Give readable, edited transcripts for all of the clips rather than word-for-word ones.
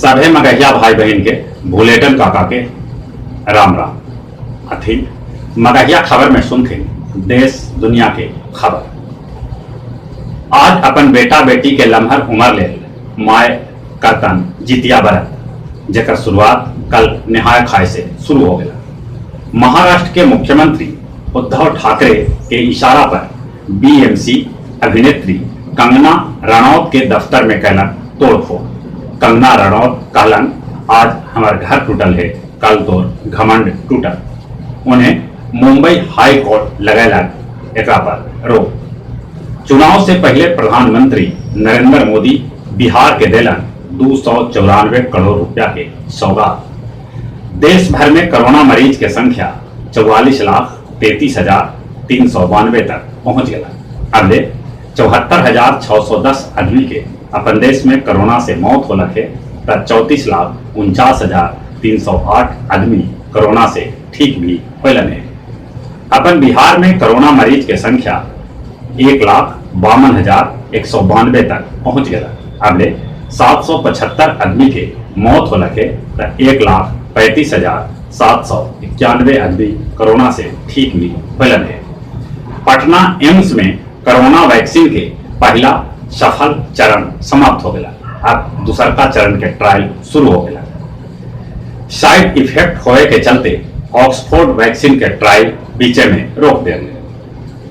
सभे मगहिया भाई बहिन के भुलेटन काका के राम राम। अथिन मगहिया खबर में सुनथिन देश दुनिया के खबर। आज अपन बेटा बेटी के लम्हर उमर लेल माय करतन जितिया बरत, जेकर शुरुआत कल नहाय खाय से शुरू हो गेला। महाराष्ट्र के मुख्यमंत्री उद्धव ठाकरे के इशारा पर बीएमसी अभिनेत्री कंगना रनौत के दफ्तर में कैलन तोड़फोड़। कंगना रनौत कहलन, आज हमार घर टूटल है, कल तोर घमंड टूटल। उन्हें मुंबई हाई कोर्ट लगैलक एकरा पर रोक। चुनाव से पहले प्रधानमंत्री नरेंद्र मोदी बिहार के देलन 294 करोड़ रुपया के सौगात। देश भर में कोरोना मरीज के संख्या 44,33,392 तक पहुंच गया। अबले 74,610 आदमी के अपन देश में कोरोना से मौत होलक है त 34,49,308 आदमी कोरोना से ठीक भी होलन है। अपन बिहार में कोरोना मरीज के संख्या 1,52,192 तक पहुंच गया। अबले 775 आदमी के मौत होलक है त 1,35,791 आदमी कोरोना से ठीक भी होलन है। पटना एम्स में कोरोना वैक्सीन के पहला सफल चरण समाप्त हो गया। अब दूसरका चरण के ट्रायल शुरू हो गया। साइड इफेक्ट होए के चलते ऑक्सफोर्ड वैक्सीन के ट्रायल बीचे में रोक दिया गया।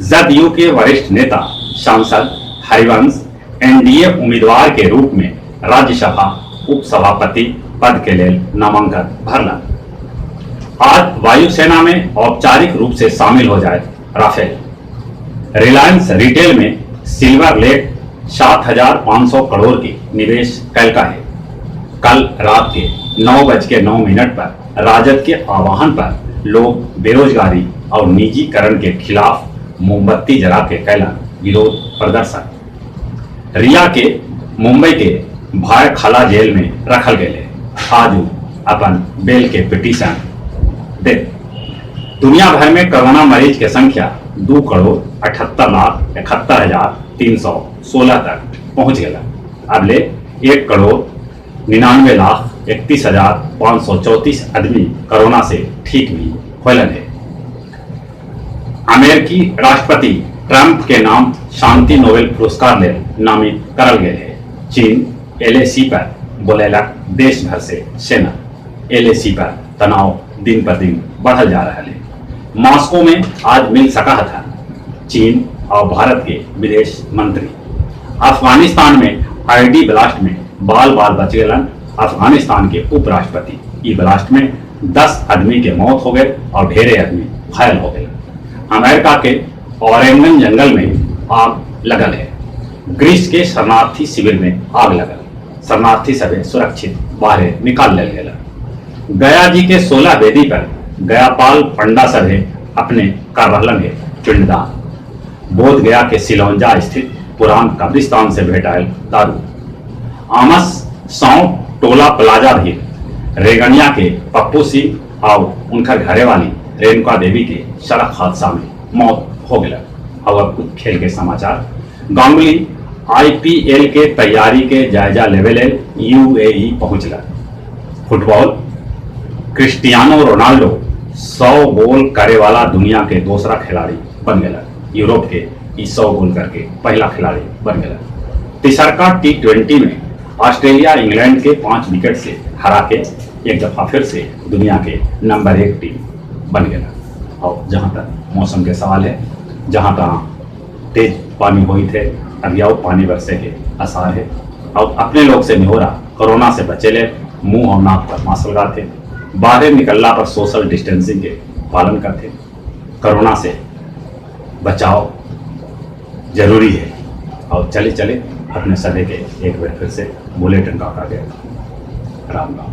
जदयू के वरिष्ठ नेता सांसद हरिवंश एनडीए उम्मीदवार के रूप में राज्यसभा उपसभापति पद के लिए नामांकन भरलन। आज वायुसेना में औपचारिक रूप से शामिल हो जाए राफेल। रिलायंस रिटेल में सिल्वर लेक 7,500 करोड़ की निवेश कैलका है। कल रात के 9:09 पर राजद के आह्वान पर लोग बेरोजगारी और निजीकरण के खिलाफ मोमबत्ती जला के कैला विरोध प्रदर्शन। रिया के मुंबई के भायखला जेल में रखल गए। आज उ अपन बेल के पिटीशन दे। दुनिया भर में कोरोना मरीज के संख्या 2,78,71,316 तक पहुंच गया। अबले 1,99,31,534 आदमी कोरोना से ठीक भी होलन है। अमेरिकी राष्ट्रपति ट्रंप के नाम शांति नोबेल पुरस्कार लेल नामित करल गेल है। चीन एलएसी पर बोलेलक देश भर से सेना। एलएसी पर तनाव दिन पर दिन बढ़ल जा रहा है। मॉस्को में आज मिल सका था चीन और भारत के विदेश मंत्री। अफगानिस्तान में आईईडी ब्लास्ट में बाल बाल बच गए अफगानिस्तान के उपराष्ट्रपति। ई ब्लास्ट में 10 आदमी के मौत हो गए और ढेरे आदमी घायल हो गए। अमेरिका के ओरेंगन जंगल में आग लगल है। ग्रीस के शरणार्थी शिविर में आग लगल, शरणार्थी सभे सुरक्षित बाहर निकाल लेल गेल। गया जी के 16 वेदी पर गयापाल पंडा सभे अपने कर रहलन है पिंडदान। बोध गया के सिलौंजा स्थित पुरान कब्रिस्तान से भेटायल दारू। आमस सौ टोला प्लाजा भी रेगनिया के पप्पू सिंह और उनकर घरे वाली रेणुका देवी के सड़क हादसा में मौत हो गया। और अब कुछ खेल के समाचार। गांगुली आईपीएल के तैयारी के जायजा लेवे लेल यूएई पहुंचला। फुटबॉल, क्रिस्टियानो रोनाल्डो 100 गोल करे वाला दुनिया के दूसरा खिलाड़ी बन गया। यूरोप के ई 100 गोल करके पहला खिलाड़ी बन गया। तीसरका टी20 में ऑस्ट्रेलिया इंग्लैंड के 5 विकेट से हरा के एक दफा फिर से दुनिया के नंबर 1 टीम बन गया। और जहाँ तक मौसम के सवाल है, जहाँ तहाँ तेज पानी हुई थे, अभी और पानी बरसे के आसार है। और अपने लोग से निहोरा, कोरोना से बचे ले मुंह और नाक पर मास्क लगाते, बाहर निकलना पर सोशल डिस्टेंसिंग के पालन करते। कोरोना से बचाव जरूरी है। और चले चले अपने सभी के एक बार फिर से बुलेटिन का गया। राम राम।